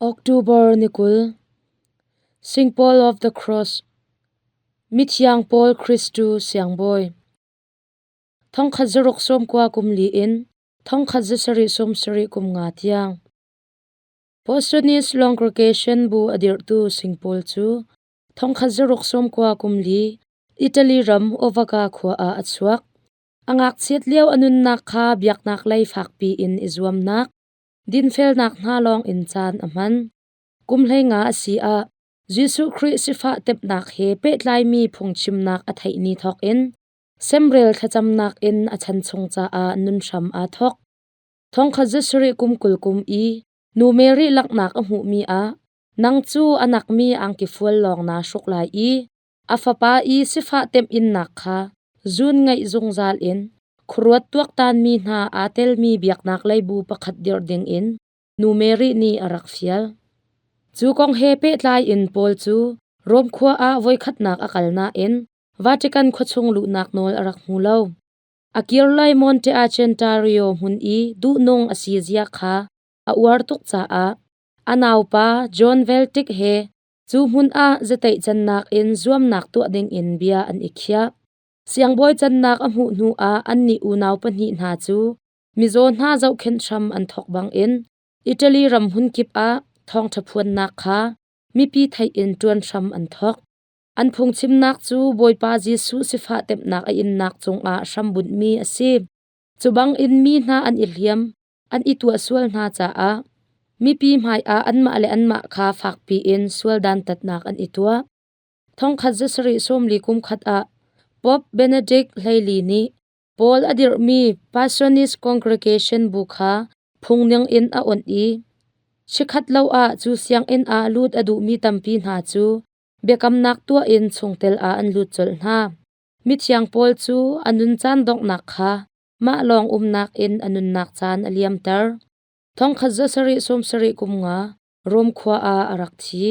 October ni 20, St. Paul of the Cross, Mithiang Paul Khristu Siangbawi. Thongkhat zaruk sawmkua kum li in thongkhat zasarih sawmsarih kum nga tiang. Bostonese Congregation bu a dirhtu St. Paul cu thongkhat zaruk sawmkua kum li Italy ram Ovaga khua ah a chuak. A ngakchiat lio a nunnak kha biaknak lei fakpi in i zuamnak, dinfelnak hna lawng in caan a hman. Kum 15 a si ah Jesuh Khrih sifah tepnak he pehtlaimi phungchimnak a theih ni thawk in semrel thlacamnak in a chan chung caah nun hram aa thawk. Thongkhat zasarih kum 20 kum i Nu Mary langhnak a hmuhmi ah nang cu a nakmi angki fual lawng naa hruk lai i a fapa i sifah temhinnak kha zun ngaih zungzal in khuaruat tuaktanmi hna aa telmi biaknak lei bu pakhat dirh dingin Nu Mary nih a rak fial. Cu kong he pehtlai in Paul cu Rom khua ah voikhatnak a kal nain Vatican khuachung luhnak nawl a rak hmu lo. A kir lai Monte Argentario hmun i duhnung a si zia kha a uar tuk caah a naupa John Veltic he Cu hmun ah zateih cannak in zuamnak tuah dingin bia an i khiah. Siangbawi cannak a hmuh hnu ah annih unau pahnih hna cu mizaw hna zohkhenh hram an thawk bangin Italy ram hmunkip ah thawngṭha phuannak kha mipi theih in ṭuan hram an thawk. An phungchimnak cu Bawipa Jesuh sifah temhnak a innak cungah hrambunhmi a si. Cu bangin mi hna an i hliam, an i tuahsual hna caah mipi hmaiah anmah le anmah kha fakpi in sual dantatnak an i tuah. Thongkhat zasarih sawmli kum khat ah Pope Benedict hleili nih Paul a dirhmi Passionist Congregation bu kha phungning in a onh i chikkhat lo ah cu sianginn ah lut a duhmi tampi hna cu biakamnak tuah in chungtel ah an lut colh hna. Mithiang Paul cu a nun caan donghnak kha Mah lawng umnak in a nunnak caan a liamter. Thongkhat zasarih sawmsarih kum nga Rom khua ah a rak thi.